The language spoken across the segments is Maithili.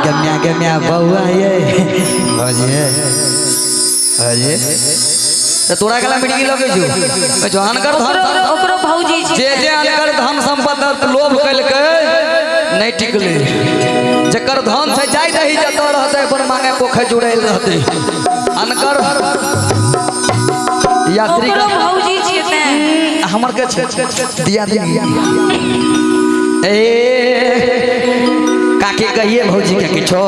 गम्या गम्या बौआ ये भौजी भौजी त तोरा गला मिर्गी लगै छौ जो अनकर धन ओकरो ओकरो भौजी छी। जे जे अनकर धन संपत्ति लोभ केलकै नहीं टिकले। जकर धन से जाय दही जतऽ रहतै अपन मांगे पोखरि जुड़ैल रहतै। अनकर यात्री ओकरो भौजी छी तें। हमर के छै दिया दिया ए काकी कहिए भौजी के किछो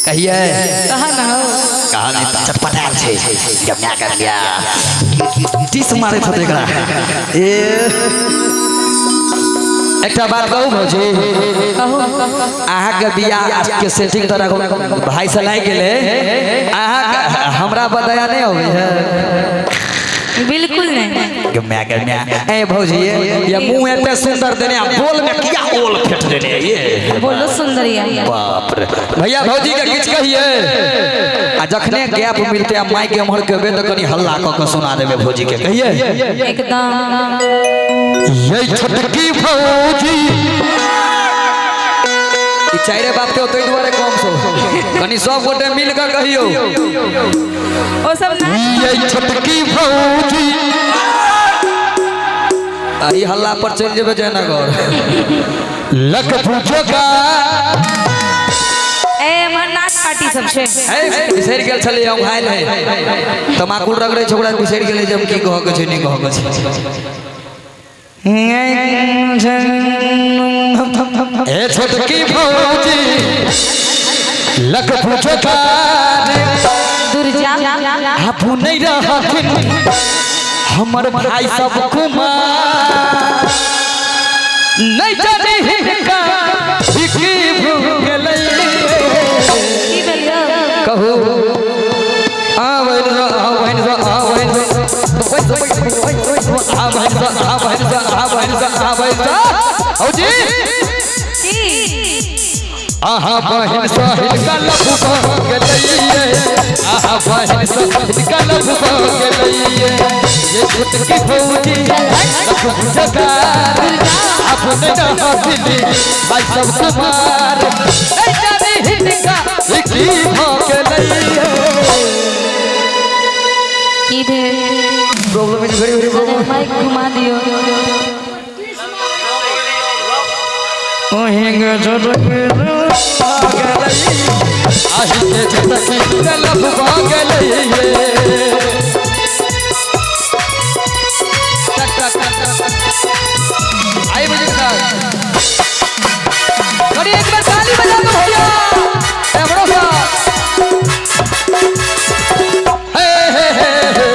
कहिए कहा ना हो। कहा नहीं चटपटायल छै गम्या गम्या टीस मारैत होतै एकरा। ए एकटा बात कहू भौजी? कहू। अहाँके बियाह के सेटिंग तरह भाई से लागि गेलै, अहाँके हमरा बताया नहीं होबै है? बिल्कुल नहीं। गम्या गम्या ए भौजी ये मुंह एते सुंदर देने आ बोल में किया ओल फेट देने ये बोलो सुंदरिया। बाप रे भैया भौजी के किछ कहिए आ जखने गैप मिलते आ माइक एम्हर कहबे त कनी हल्ला क के सुना देबे भौजी के कहिए एकदम। ये छोटकी भौजी ई चाइरे बाप के ओतै दुआरे कम सो कनी सब गोटे मिल के कहियो ओ सब ना ये छोटकी भौजी आ ई हल्ला पर चलि जेबे जयनगर लख पूछोगा। ए हमर नाच पार्टी सब छै। ए बिसरि गेल छलै हम घायल है तमाकुल रगड़ै छोकरा बिसरि गेलै जे हम की कहऽ के छै नहि कहऽ के छै। ए छोटकी भौजी लख पूछोगा दुर्जा आबू नहीं रहथिन हमर भाई सब कुमार नहीं जाने हिनका की भूल गेलै। की भेल यौ? कहू आ बहिन स आ बहिन स आ बहिन स आ बहिन स आ बहिन स आ बहिन स आ बहिन स भौजी की आहा बहिन स हिनका लफ भऽ गेलैये आहा बहिन स हिनका लफ भऽ गेलैये ये छोटकी भौजी लफ जगार अपने रहथिन भाई सब कुमार नहीं जाने हिनका की भऽ गेलैये। की भेल? Problem is very very problem. Mic घुमा दियो। आही के छोटकी लफ भऽ गेलैये। आई बुझी सर अरे एक बार ताली बजा दो भैया ए भरोसा हे हे हे हे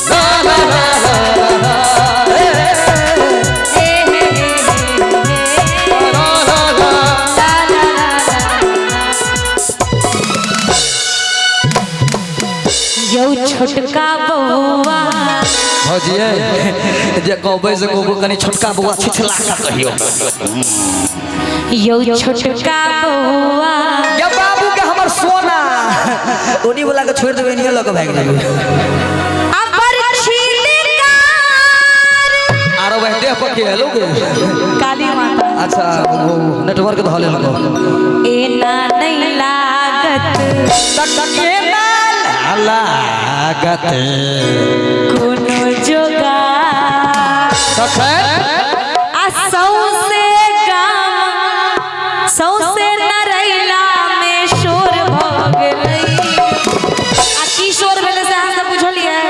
ला ला ला ला हे हे हे हे हे ला ला ला ला ला ला ला। यौ छोटका बौआ भौजी जे कहबै से कहबो कनी छोटका बौआ छिछला के कहियो। यौ छोटका बौआ या बाबू के हमर सोना ओनी वाला के छोड़ देबै निये लऽ के भागि जेबै। अबर छिलकार आरो वह देह पर के हेलो के काली माता। अच्छा वो नेटवर्क धऽ लेलको। एना नहीं लागत तक केना लागत कोनो जोगार तखन आ सौंसे गाम सौंसे नरैला में शोर भऽ गेलै। आ की शोर भेलै से अहाँ सब बुझलियै?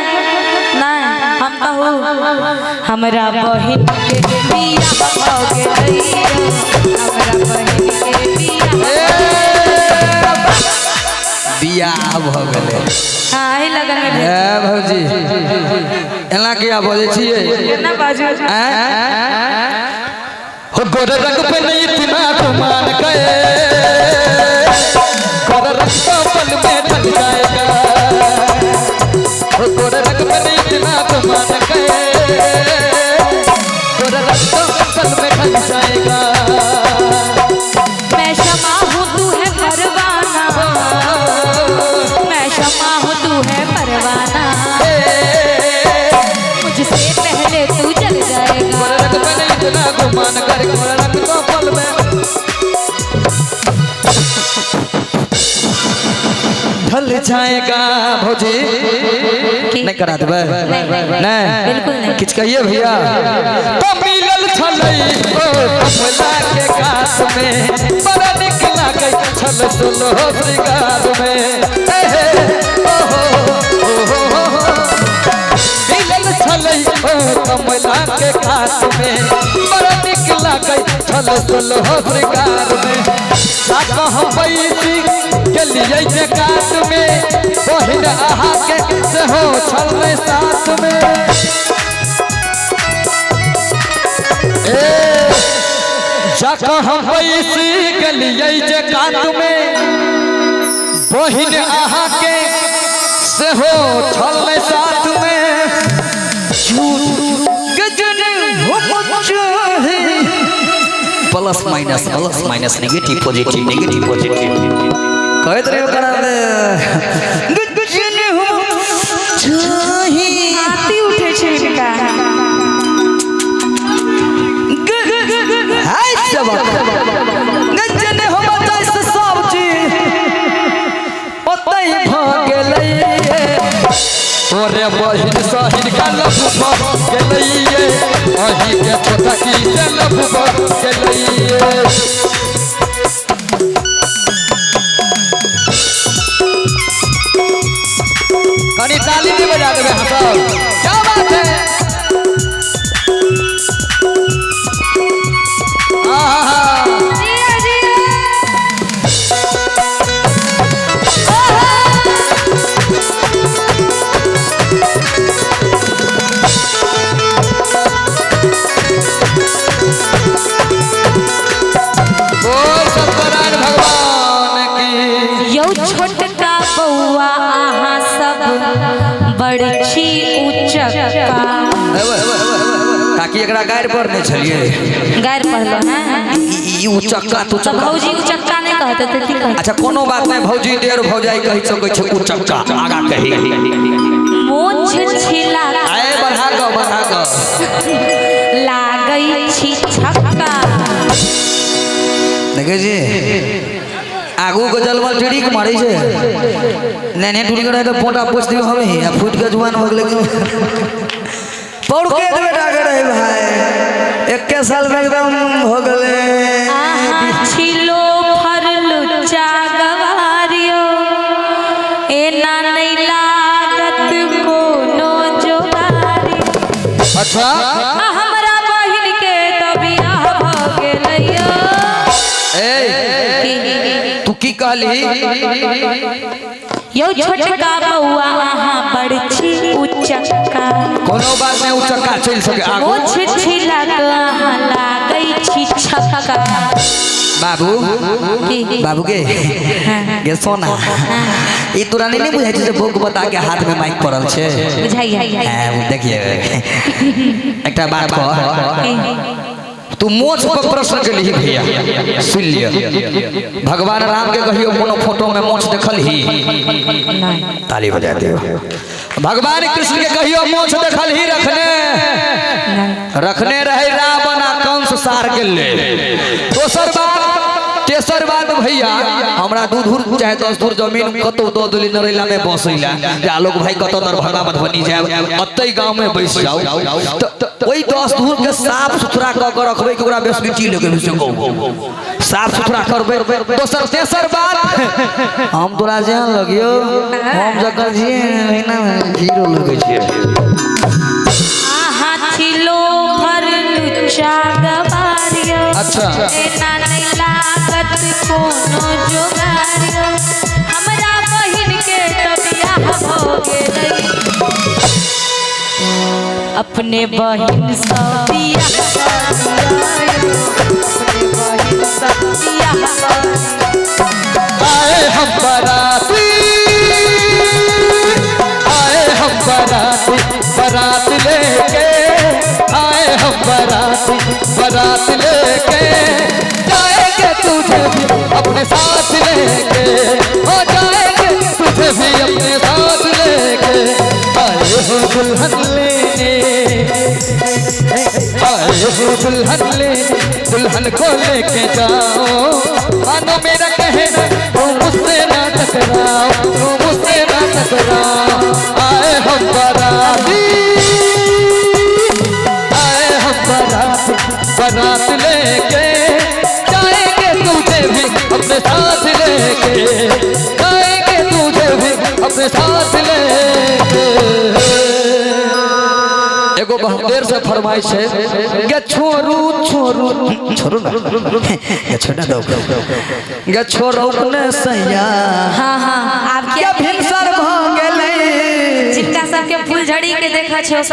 नहि हम कहू हमरा बहिन के बियाह भऽ गेलै हमरा बहिन के बियाह बियाह भऽ गेलै। हाँ एहि लगन में भेल। ए भौजी एना किया बजै छियै? केना बाजू? हो गोर रंग पे नहीं इतना गुमान गए गोर रंग तो पल में ढल जाएगा हो गोर रंग पे नहीं इतना गुमान गए गोर रंग तो पल में ढल जाएगा। मैं शमा हूँ तू है परवाना मैं शमा हूँ तू है परवाना मुझसे पहले तू जल जाएगा। गोर रंग पे नहीं इतना गुमान कर गोर रंग कपल में ढल जाएगा। भौजी नहीं करा देबै? नहीं, बिल्कुल नहीं। किछु कहिए भैया। तो मिलल छलै ओ कमला के कात में, बड़ा निक लागै छल सोलह श्रृंगार में। ए हे ओ हो ओ हो हो। मिलल छलै ओ कमला के कात में, बड़ा निक लागै छल सोलह श्रृंगार में। साक हम बैसी गेलियै जे कात में, बहिन अहाँ के सेहो छल साथ में। ए जाक हम बैसी गेलियै जे कात में, बहिन अहाँ के सेहो छल साथ में। Plus minus plus minus negative positive negative positive कहैत रहियो करा दे। हाथी उठे छै हिनका। हाय सबक गजन हम जैसे सब चीज ओतै भ गेलै। तोरे बहिन सहिन का लफु भ गेलै, अही के छोटा की से लफु भ गेलै। कनी ताली भी बजा देबै अहाँ सब, क्या बात है। आहा जिया जिया। बोल सत्यनारायण भगवान की। यौ छोटका बौआ अहाँ सब बड़ छी उचक्का। काकी एकरा गारि पर नहि छलियै? गारि पढ़लो हैं ई उचक्का तऽ तुचक्का। भौजी उचक्का नहि कहते तऽ की कहते? अच्छा कोनो बात नहि भौजी, डेढ़ भौजाई कहि सकै छै उचक्का, आगा कही। मोछ छिला आए बढ़ा कऽ बढ़ा कऽ लागै छी छक्का। देखै छी आगू के जलमल टिड़ी के मारै छै, नहीं नहीं टूट के रहै तऽ पोटा पोछि दियौ हमे ही, आ फूटि के जुआन भऽ गेलै पौड़के बेटा के रहै भाई, एके साल में एकदम हो गेलै। अहाँ छिलो फरलुच्चा गवारियो, एना नहि लागत कोनो जोगारियो। अच्छा आ हमरा बहिन के तऽ बियाह भऽ गेलैयो। ए तू की कहली? यौ छोटका बौआ अहाँ बड़ छी उचक्का। कोनो बात नहि, उचक्का चलि सके आगू। मोछ छिला कऽ अहाँ लागै छी छक्का। बाबू की? बाबू के गे सोना, ई तोरा नहीं बुझाइ छै जे भोग बता के हाथ में माइक पड़ल छै? बुझाइया। हाँ, देखिए एकटा बात कह, तू मोछ पर प्रश्न के लिही भैया, सुन लिअ। भगवान राम के कहियो कोनो फोटो में मोछ देखल ही? ताली बजा दियो। भगवान कृष्ण के कहियो मोछ देखल ही? रखने रखने रहे रावण आ कंस सार के ले। दोसर बात तेसर बात भैया, हमरा 2 धूर चाहे 10 धूर जमीन कतौ दऽ देली नरेला में बसैला, जे आलोक भाई कतौ दरभंगा मधुबनी जायब ओतै गांव में बैस जाओ, तऽ ओहि 10 धूर के साफ सुथरा कऽ के रखबै कि ओकरा बेसमिटी लगेबै से कहू? साफ सुथरा करबै। दोसर तेसर बात, हम तोरा जेहन लगियो, हम जकर छियै ओहिना जीरो लगै छियै। अहाँ छिलो फरलुच्चा गवारियो। अच्छा। एना नहि लागत कोनो जोगारियो। हमरा बहिन के तऽ बियाह भऽ गेलै। अपने बहिन सँ बियाह करियौ, अपने बहिन सँ बियाह करियौ। आए हम बाराती, आए हम बाराती बारात लेके, आए हम बाराती बारात लेके, जाएंगे तुझे भी अपने साथ लेके, हो जाएंगे तुझे भी अपने साथ लेके। आए हो दुल्हन लेने, आए हो दुल्हन ले, दुल्हन को लेके जाओ, मानो मेरा कहना तुम मुझसे ना टकराओ, तुम मुझसे ना टकराओ। आए हम बाराती, आए हम बाराती, बारात लेके जाएंगे तुझे भी अपने साथ लेके, जाएंगे तुझे भी अपने साथ लेके। एगो बहुत देर से फरमाइश है गे छोरू छोरू छोरू ना गे छोड़ा दो गे छोरू ने सैया। हाँ हाँ, आप क्या भिनसर भ गेलै। जिनका सबके फूलझड़ी के देखा छे।